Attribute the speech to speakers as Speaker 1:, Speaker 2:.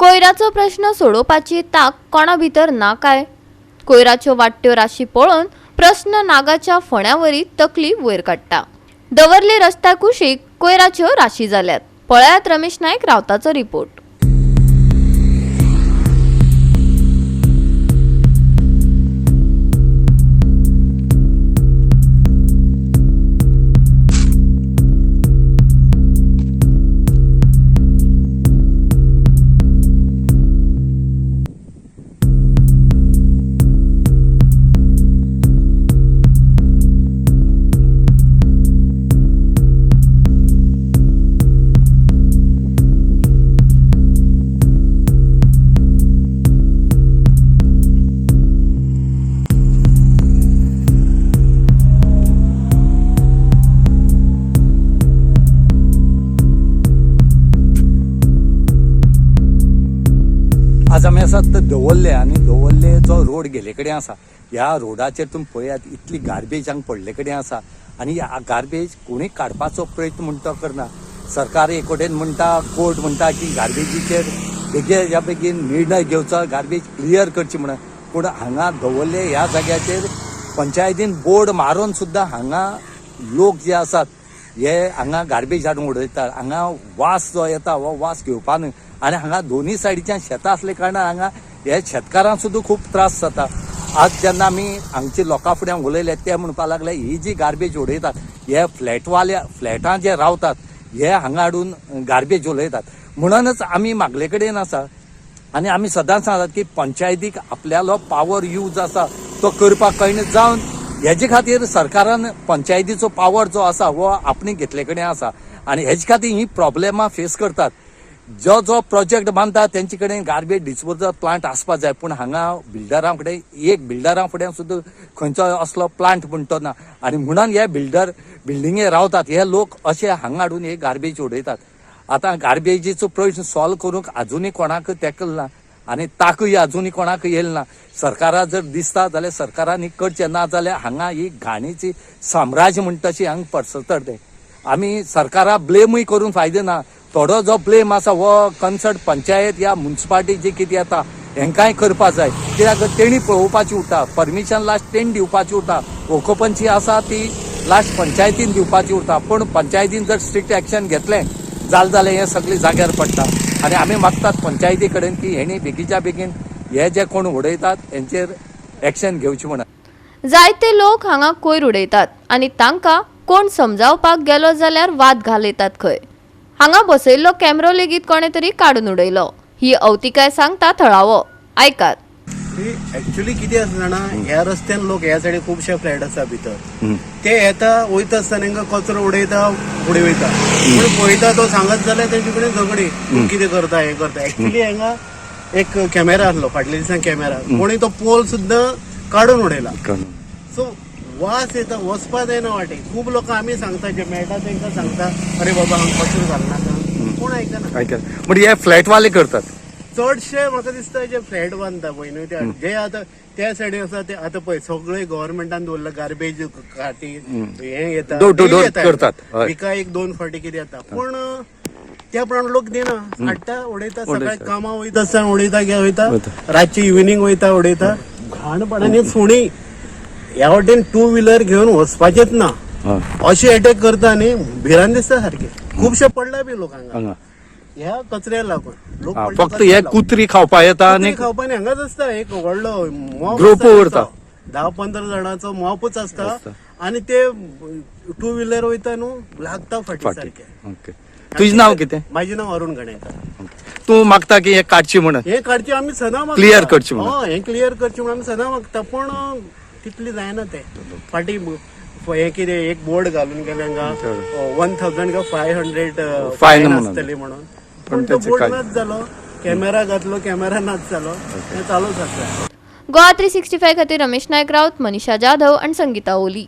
Speaker 1: कोयराचो प्रश्न सोडोवपाची तांक कोणा भितर ना काय? कोयराच्यो वाडट्यो राशी पळोवन प्रस्न नागाच्या फण्यावरी तकली वयर काडटा. दवर्ले रस्त्या कुशीक कोयराच्यो राशी जाल्यात. पळयात रमेश नायक रावताचो रिपोर्ट.
Speaker 2: आज आमी आसात ते दवरले आनी दवरले जो रोड गेल्ले कडेन आसा, ह्या रोडाचेर तुमी पळयात इतली गार्बेज हांगा पडले कडेन आसा आनी ह्या गार्बेज कोणूय काडपाचो प्रयत्न म्हणटा तो करना. सरकार एक वटेन म्हणटा, कोर्ट म्हणटा की गार्बेजीचेर बेगीन बेगीन निर्णय घेवचो, गार्बेज क्लियर करची म्हणून. पूण हांगा दवरले ह्या जाग्याचेर पंचायतीन बोर्ड मारून सुद्दां हांगा लोक जे आसात हे हांगा गार्बेज हाडून उडयतात. हांगा वास जो येता हो वास घेवपा न्हय आनी हांगा दोनूय सायडीच्यान शेतां आसले कारणान हांगा हे शेतकारांक सुद्दां खूब त्रास जाता. आज जेन्ना आमी हांगचे लोकां फुड्यान उलयले ते म्हणपाक लागले ही जी गार्बेज उडयतात हे फ्लॅटवाले, फ्लॅटां जे रावतात हे हांगा हाडून गार्बेज उडयतात. म्हणूनच आमी मागले कडेन आसा आनी आमी सदांच सांगतात की पंचायतीक आपल्यालो पावर यूज आसा तो करपाक कळना जावन हेजे खातीर सरकारान पंचायतीचो पावर जो आसा हो आपणे घेतले कडेन आसा आनी हेजे खातीर ही प्रॉब्लेमां फेस करतात. जो जो प्रोजेक्ट बांदता तेंचे कडेन गार्बेज डिस्पोजल प्लांट आसपा जाय, पूण हांगा बिल्डरां फुडें एक बिल्डरां फुडें सुद्दां खंयचो असलो प्लांट म्हणटो ना आनी म्हणून हे बिल्डर बिल्डिंगे रावतात हे लोक अशे हांगा हाडून हे गार्बेज उडयतात. आतां गार्बेजीचो प्रश्न सॉल्व करूंक आजुनूय कोणाक तेकल ना आनी ताकय आजुनूय कोणाक येयल ना. सरकारा जर दिसता जाल्यार सरकारान ही करचें, ना जाल्यार हांगा ही घाणीची साम्राज्य म्हणटा तशी हांगा पसरतलें तें. आमी सरकारा ब्लेमूय करून फायदो ना. थोडो जो ब्लेम आसा हो कन्सर्ट पंचायत या मुन्सिपालिटी जी कितें येता हेंकांय करपा जाय, कित्याक तेणी पळोवपाची उरता, परमिशन लास्ट तेणी दिवपाची उरता, ओकोपन्सी आसा ती लास्ट पंचायतीन दिवपाची उरता. पूण पंचायतीन जर स्ट्रिक्ट एक्शन घेतलें जालें जाल्यार हें सगळें जाग्यार पडटा. आनी आमी मागतात पंचायती कडेन की हेणी बेगीच्या बेगीन हे जे कोण उडयतात हेंचेर एक्शन घेवची म्हणून.
Speaker 1: जायते लोक हांगा कोयर उडयतात आनी तांकां कोण समजावपाक गेलो जाल्यार वाद घालयतात खंय. हांगा बसयल्लो कॅमेरो लेगीत कोणे तरी काडून उडयलो. ही अवतिकाय सांगता थळावो. आयकात.
Speaker 3: ऍक्च्युली कितें आसा जाणा, ह्या रस्त्यान लोक ह्या सायडीन खुबशे फ्लॅट आसा भितर, ते येता वयता आसतना तांकां कचरो उडयता फुडें वयता, पूण पळयता तो सांगत जाल्यार तेंचे कडेन झगडी, तूं कितें करता हें करता. ऍक्च्युली हांगा एक कॅमेरा आसलो फाटल्या दिसान, कॅमेरा कोणी तो पोल सुद्दां काडून उडयला. सो वास येता, वचपा जायना वाटेक. खूब लोक आमी सांगता, जे मेळटा तांकां सांगता, अरे बाबा हांगा कचरो घालनाका, कोण आयकना.
Speaker 2: आयकल म्हणजे हे फ्लॅटवाले करतात
Speaker 3: चडशे म्हाका दिसता जे फ्लॅट बांदता पळय न्हू ते जे आतां त्या सायडीन आसा ते आतां पळय सगळे गव्हर्मेंटान दवरला गार्बेज खाटी हे येता
Speaker 2: Door to
Speaker 3: ते
Speaker 2: door
Speaker 3: येता.
Speaker 2: करतात, हय.
Speaker 3: विका एक दोन फावटी कितें येता, पूण त्या प्रमाणे लोक दिना, हाडटा उडयता. सकाळी कामां वयता आसतना उडयता, घे वयता, रातची इव्हिनींग वयता उडयता. घाण पडा सुणी ह्या वाटेन टू व्हिलर घेवन वचपाचेच ना, अशे अटॅक करता न्ही, भिरांत दिसता सारकी. खुबशे पडला बी लोक हांगा
Speaker 2: हांगा
Speaker 3: ह्या कचऱ्या लागून लोक
Speaker 2: हा,
Speaker 3: पडटा
Speaker 2: फक्त
Speaker 3: कचऱ्या
Speaker 2: हे
Speaker 3: लागून.
Speaker 2: कुत्री खावपा येता आनी
Speaker 3: कुत्री खावपा न्ही, हांगाच आसता एक व्हडलो मॉप
Speaker 2: ग्रुप उरता.
Speaker 3: 10-15 जाणांचो मॉपूच आसता आनी ते टू व्हिलर वयता न्हू लागता फाटी
Speaker 2: फाटी.
Speaker 3: सारके.
Speaker 2: ओके, तुजें नांव कितें?
Speaker 3: म्हाजें नांव अरुण गणेकर.
Speaker 2: तूं मागता की हे काडची म्हणून?
Speaker 3: हे काडचे आमी सदां मागता.
Speaker 2: Clear करची म्हणून.
Speaker 3: हय, हें क्लियर करची म्हणून आमी सदां मागता, पूण तितली जायना ते फाटी. हे कितें एक बोर्ड घालून गेले हांगा 1000 का 500
Speaker 2: Fine
Speaker 3: fine
Speaker 2: म्हणून.
Speaker 3: आसतली म्हणून,
Speaker 2: पण
Speaker 3: पूण तो
Speaker 2: तेचें
Speaker 3: बोर्ड
Speaker 2: काय?
Speaker 3: नाच जालो, कॅमेरा घातलो, कॅमेरा नाच जालो, हें चालूच आसा.
Speaker 1: गोवा 365 खातीर रमेश नायक राऊत, मनीषा जाधव आनी संगीता ओली.